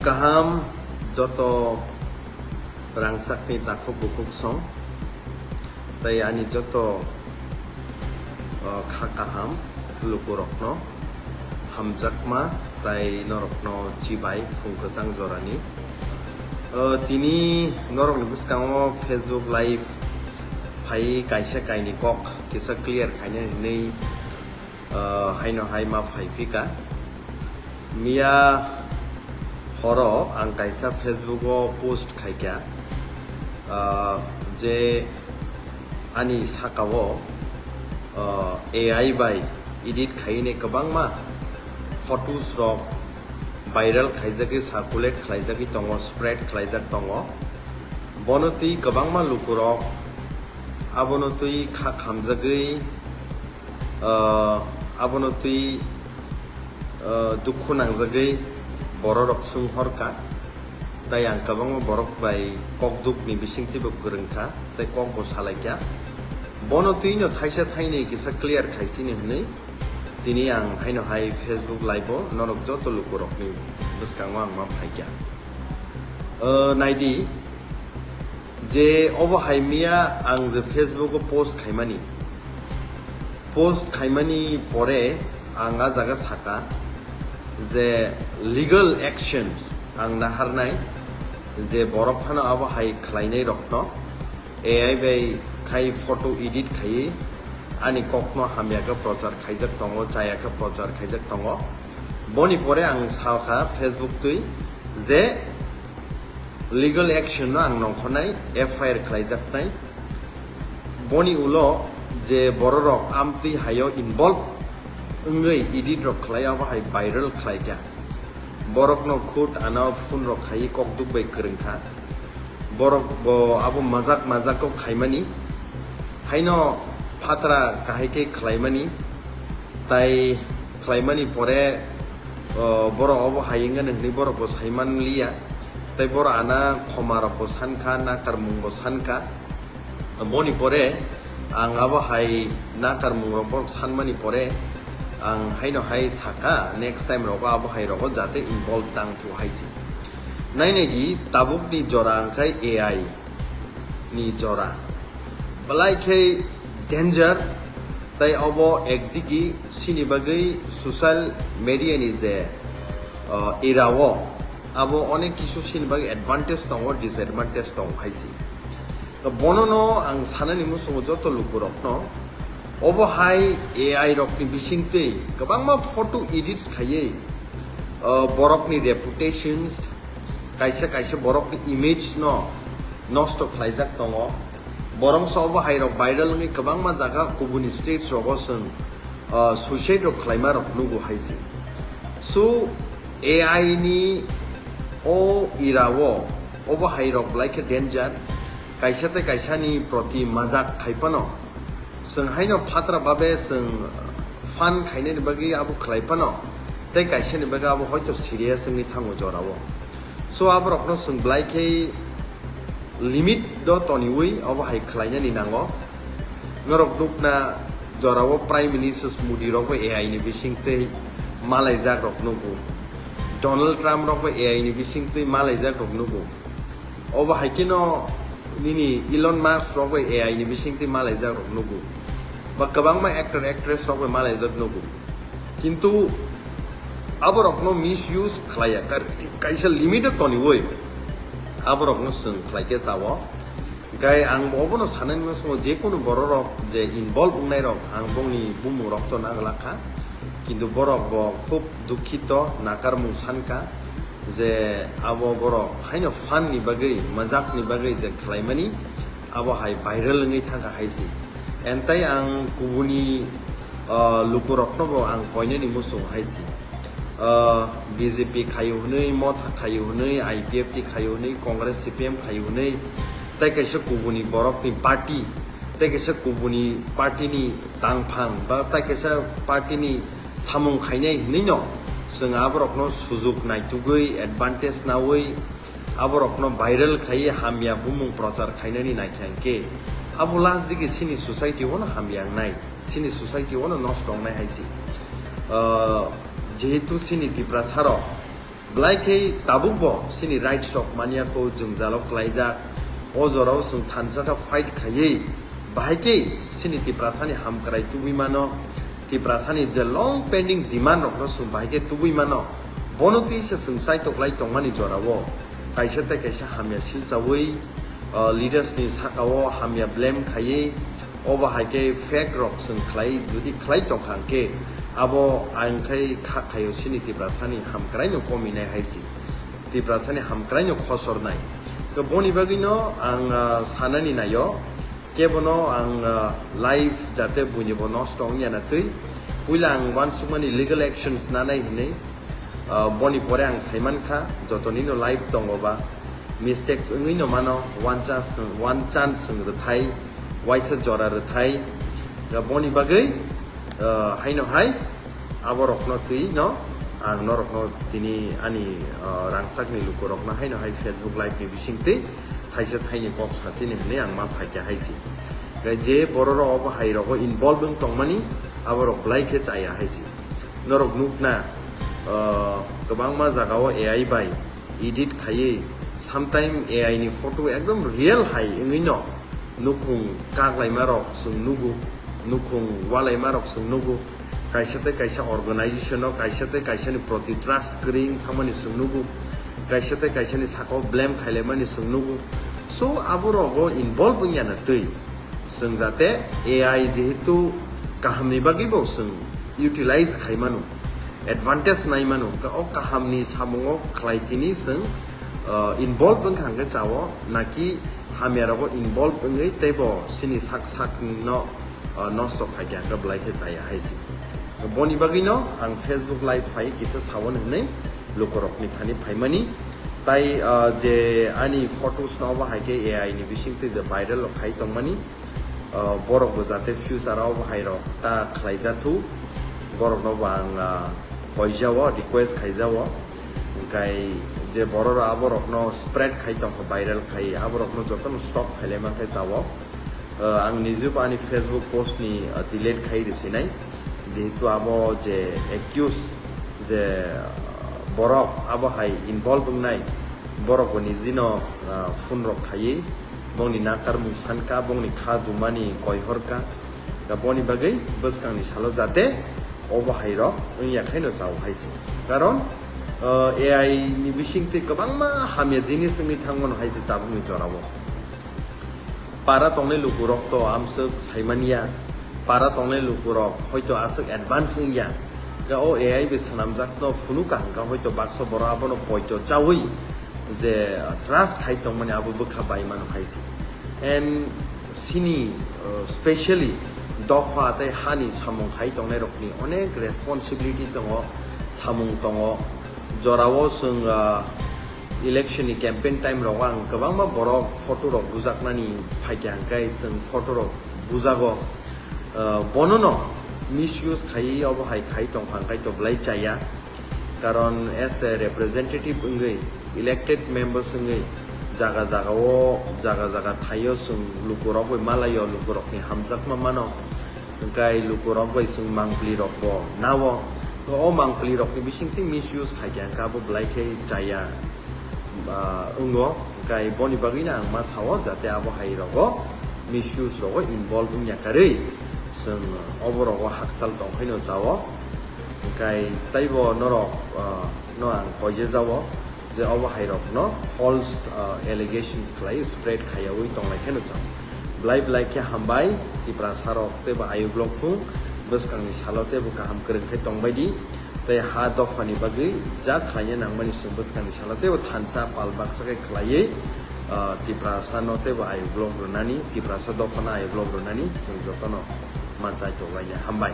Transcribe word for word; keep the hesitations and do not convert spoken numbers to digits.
Kaham joto rangchakni takhuk bukhuk song, tei ani joto, uh, kha kaham lukurokno hamjakma tei norokno chibai phung kwchang jorani. Uh, tini norokni bwskango Facebook Live phai kaisa kaini kok kisa clear khainani hinwi, uh, haino hai ma phai phika. Miya horo ang kaisa Facebook o post khaikha, uh, je ani sakao, uh, A I bai edit khaine kwbangma photos rok viral khaijagwi circulate khlaijagwi tongo, spread khlaijak tongo. Bono twi kwbangma lukurok abono twi kha khamjagwi, uh, abono twi, uh, dukhu nangjagwi bororok swnghorkha. Tai ang kwbangma borok bai kokdukni bisingtwibo kwrwngkha, tei kokbo salaikha. Bono twino thaisa thainwi kisa clear khaisini hwnwi tini ang haino hai Facebook Live o norok joto lukurokni bwskango ang ma phaikha. Uh, naidi, je obo hai miya ang je Facebook o post khaimani, post khaimani pore ang a jaga saka je legal actions ang naharnai, je borok phano abo hai khlainai rokno A I bai khai photo edit khaiwi ani kokno hamya khe prochar khaijak tongo, chaya khe prochar khaijak tongo. Boni pore ang sakha Facebook twi je legal action no ang nongkhornai, F I R khlaijaknai. Boni ulo je bororok amtwi haio involve wngwi edit rok khlai, abo hai viral khlaikha. Borokno khud ano phone rok khaiwi kokduk bai kwrwngkha. Borok bo abo majak majak kok khaimani. Haino phatra kahai khe khlaimani. Tai khlaimani pore, o, borok obo hai wngkha hinwi borok bo saiman liya. Tai borok ana khoma rok bo sankha, nakarmung bo sankha. Boni pore ang abo hai nakarmung rok borok sanmani pore ang haino hai saka, next time rogo abo hai rogo jate involve tang thu hai se. Nainai di tabukni jora wngkhai A I ni jora. Belai khe danger, tai obo ekdigi sini bagwi social media ni je, uh, era o abo onek kisu sini bagwi advantage tongo, disadvantage tongo hai se. Bono no ang sanani muchungo joto lukurokno, obo hai A I rokni bisingtwi kwbangma photo edits khaiwi, uh, borokni reputations, kaisa kaisa borokni image no nosto khlaijak tongo. Borok so obo hai rok viral wngwi kwbangma jaga kubuni states rogo chwng, uh, suicide rok khlaima rok nugo hai se. So A I ni o era o obo hai rok belai khe danger. Kaisa tei kaisa ni proti majak khai phano, chwng haino phatra babe chwng fun khainani bagwi abo khlai phano, tei kaisa ni bagwi abo hoito serious wngwi thango jora o. So aborokno chwng belai khe limit do toniwi obo hai khlainani nango. Norok nukna jora o Prime Minister Modi rok bo A I ni bisingtwi malaijak rok nugo. Donald Trump rok bo A I ni bisingtwi malaijak rok nugo. Obo hai kheno nini Elon Musk rok bai A I ni bisingtwi malaijak rok nugo, ba kwbangma actor actress rok bai malaijak nugo, kintu aborokno misuse khlaiya, kar-, kaisa limit o toniwi aborokno chwng khlai khe chao. Hwnkhe ang bo obono sanani muchungo je kunu bororok je involve wngnai rok ang bongni bumung rok to naglak kha, kintu borok bo khub dukhito, nakarmung sankha. Je abo borok haino fun ni bagwi, majak ni bagwi je khlaimani, abo hai viral wngwi thangkha hai se. Entai ang kubuni, ah, lukurokno bo ang koinani muchung hai se. Ah, B J P khaio hwnwi, Motha khaio hwnwi, I P F T khaio hwnwi, Congress C P M khaio hwnwi, tei kaisa kubuni borokni party, tei kaisa kubuni party ni tangphang ba tei kaisa party ni samung khainai hinwi no chwng aborokno sujuk naitugwi, advantage nawi, aborokno viral khaiwi hamya bumung prochar khainani naikha hinkhe abo last digi chini society o no hamya wngnai, chini society o no nosto wngnai hai se. Ah, jehetu chini Tiprasa rok Belai khe tabukbo chini rights rok manya kho jwngjalo klaijak. O jorao chwng thansa kha fight khaiwi, bahai khe chini Tiprasani hamkrai tubui mano, Tiprasani je long pending demand rokno chwng bahai khe tubui mano. Bono twi se chwng chaitok lai tongmani jorao kaisa tei kaisa hamya silchawi, uh, leaders ni sakao hamya blame khaiwi, obo hai khe fake rok chwng khlai, jodi khlai tongkha hwnkhe abo ang khai kha khaio chini Tiprasani hamkraino kominai hai si, Tiprasani hamkraino khosornai. To boni bagwino ang, ah, sanani naio, kebono ang, ah, life jate buinibo nosto wngya na twi. Puila ang uansukmani legal actions nanai hinwi, ah, boni pore ang saimankha, jotonino life tongo ba, mistakes wngwi no mano, one chance, one chance wng rwthai, waisa jora rwthai. Da boni bagwi, ah, haino hai aborokno twi no ang norokno tini ani, ah, rangchakni lukurokno haino hai Facebook live ni bisingtwi thaisa thaini kok sachini hinwi ang ma phaikha hai si. Gai je bororok obo hai rogo involve wng tongmani aborok belai khe chaya hai si. Norok nukna, ah, kwbangma jagao A I bai edit khaiwi, sometime A I ni photo ekdom real hai wngwi no nukhung kaklaima rok chwng nugo, nukhung walaima rok chwng nugo, kaisa tei kaisa organization o kaisa tei kaisa ni proti trust kwrwi wngthangmani chwng nugo, kaisa tei kaisa ni sakao blame khailaimani chwng nugo. So abo rogo involve wngya na twi chwng jate A I jehetu kahamni bagwi bo chwng utilize khaimano, advantage naimano, ka-, o kahamni samungo khlai tini chwng, uh, involve wngkha hwnkhe chao, naki hamya rogo involve wngwi teibo chini sak sak no, uh, nosto khaikha hwnkhe belai khe chaya hai si. Boni bagwino ang Facebook live phai kisa sawan hinwi lukurokni thani phaimani. Tai, uh, je ani photos no obo hai khe A I ni bisingtwi je viral rok khai tongmani, uh, borok bo jate future o bo hai rok ta khlai jathu, borok no bo ang, uh, koijao, request khaijao. Hwnkhe je borok rok aborok no spread khai tongkha, viral khai, aborok no joto no stop khailai mankhe chao. Uh, ang nijebo ani Facebook post ni, uh, delete khai rwsinai, jehetu abo je accuse je, uh, borok abo hai involve wngnai, borok bo nijino, uh, phone rok khaiwi bongni nakarmung sankha, bongni kha dumani koihorkha. Da boni bagwi bwskangni salo jate obo hai rok wngya khaino chao hai se. Karon, uh, A I ni bisingtwi kwbangma hamya jinis wngwi thangmano hai se tabukni jorao. Para tongnai lukurok to amswk saimanya, para tongnai lukurok hoito aswk advance wngya. Ga o A I bai swnamjakno phunukha hwnkha hoito baksa borok abono poito chawi je trust khai tongmani abo bwkha bai mano hai se. And sini, uh, specially dopha tei hani samung khai tongnai rokni onek responsibility tongo, samung tongo. Jorao chwng, uh, election ni campaign time rogo ang kwbangma borok photo rok bujaknani phaikha hwnkhe chwng photo rok bujago. Uh, bonono misuse khaiwi obo hai khai tongkha hwnkhe to belai chaya. Karon as a representative wngwi, elected members wngwi jaga jaga o, jaga jaga thaio chwng lukurok bai malaio, lukurokni hamjakma mano. Hwnkhe lukurok bai chwng mangpli rok bo nao. O mangpli rokni bisingtwi misuse khaikha hwnkhe abo belai khe chaya, ah, wngo. Hwnkhe boni bagwino ang ma sao jate abo hai rogo misuse rogo involve wngya karwi chwng obo rogo hakchal tongphaino chao. Hwnkhe teibo norok, ah, no ang koijajao je obo hai rokno false, ah, allegations khlai spread khaiyawi tonglai kheno chao. Belai belai khe hambai, Tiprasa rok teibo ayuk lok thung, bwskangni salo teibo kaham kwrwng khe tongbai di. Tei ha dophani bagwi jak khlaina nangmani chwng bwskangni salo teibo thansa pal baksa khe khlaiwi, ah, Tiprasa no teibo ayuk lok rwnani, Tiprasa dophano ayuk lok rwnani chwng jotono manchai tonglaina hambai.